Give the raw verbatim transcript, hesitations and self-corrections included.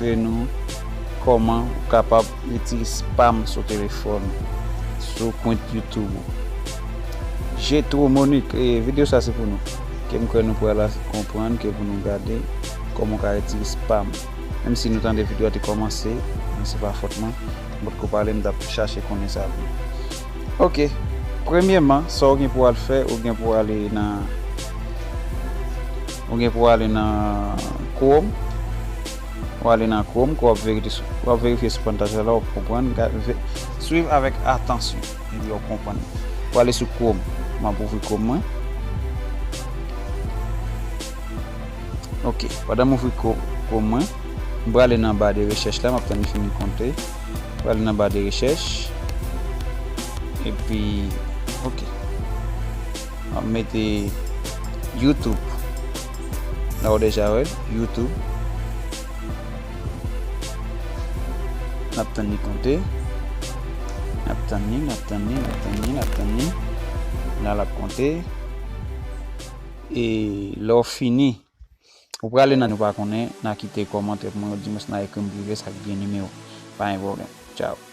montre nou kòman ou kapab retire spam sou telefòn, sou kont YouTube ou. Jetro Monique, e, videyo sa se pou nou. Ke m kwè nou pral konprann, ke pou nou gade kòman w ka retire spam. Menm si nou tande videyo a te kòmanse, men se pa fòt mwen. M potko pale, m t ap chache konnen sa pou nou. Ok. Premyèman, sa w gen pou w al fè, ou gen pou w ale nan, ou gen pou w ale nan Chrome. W ale nan Chrome, w ap verifye sou, w ap verifye sou pantay la, w ap konprann. Gad, ve-, swiv avèk atansyon, epi w ap konprann. W ale sou Chrome. M ap ouvri Chrome mwen. Ok, pandan m ouvri Chrome mwen, m prale nan ba de rechèch la, m ap tann li fini konte. M prale nan ba de rechèch. Epi, ok. M ap mete YouTube. La ou deja wè, YouTube. N ap tann li konte. N ap tann li, n ap tann li, n ap tann li, n ap tann li. La l ap konte. E lè w fini, ou prale nan nou pa konnen, n a kite kòmantè pou mwen, ou di mwen si n a ekri m prive, sa k gen nimewo. Pa gen pwoblèm. Tchao.